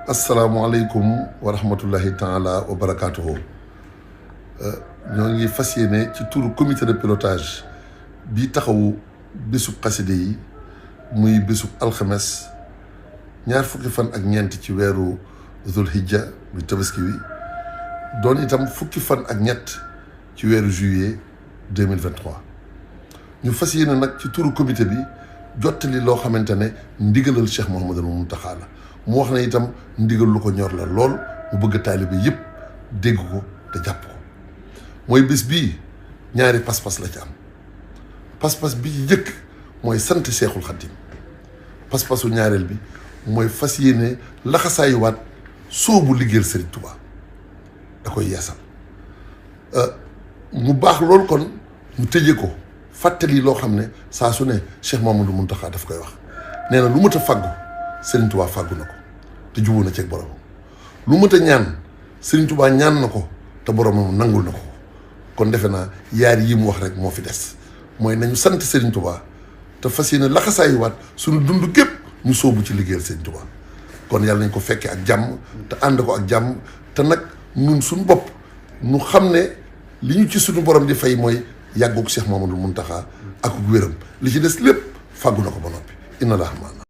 asalaamualeykum wa rahmatullahi taala wa barakaatuhu ñoo ngi fas yéene ci turu comité de pilotage bi taxawu bésub xaside yi muy bésub alxames ñaar fukki fan ak ñeent ci weeru zul hijja muy tabaski wi doon itam fukki fan ak ñett ci weeru juillet 2023 ñu fas yéene nag ci turu comité bi jottali loo xamante ne ndigalal Cheikh Mouhamadul Mountakha la mu wax ne itam ndigal lu ko ñor la lool mu bëgg taalibe yëpp dégg ko te jàpp ko mooy bés bii ñaari pas-pas la ci am pas-pas bi ci njëkk mooy sant Seexul Xaddim pas-pasu ñaareel bi mooy fas yéene laxasaayuwaat soobu liggéeyal Serigne Touba da koy yeesal mu baax loolu kon ñu tëjee ko fàttali loo xam ne saa su ne Cheikh Mouhamadou Mountakha daf koy wax nee na lu mat a faggu Serigne Touba faggu na ko te jubóo na ceeg boromam lu mat a ñaan Serigne Touba ñaan na ko te boromam nangul na ko kon defe naa yaar yi mu wax rek moo fi des mooy nañu sant Serigne Touba te fas yéene laxasaayuwaat suñu dund gépp ñu sóobu ci liggéeyal Serigne Touba kon yàlla nañ ko fekkee ak jàmm te ànd ko ak jàmm te nag ñun suñu bopp ñu xam ne li ñu ci suñu borom di fay mooy yàggug Cheikh Mouhamadou Mountakha ak wéram li ci des lépp fàggu na ko ba noppi inna la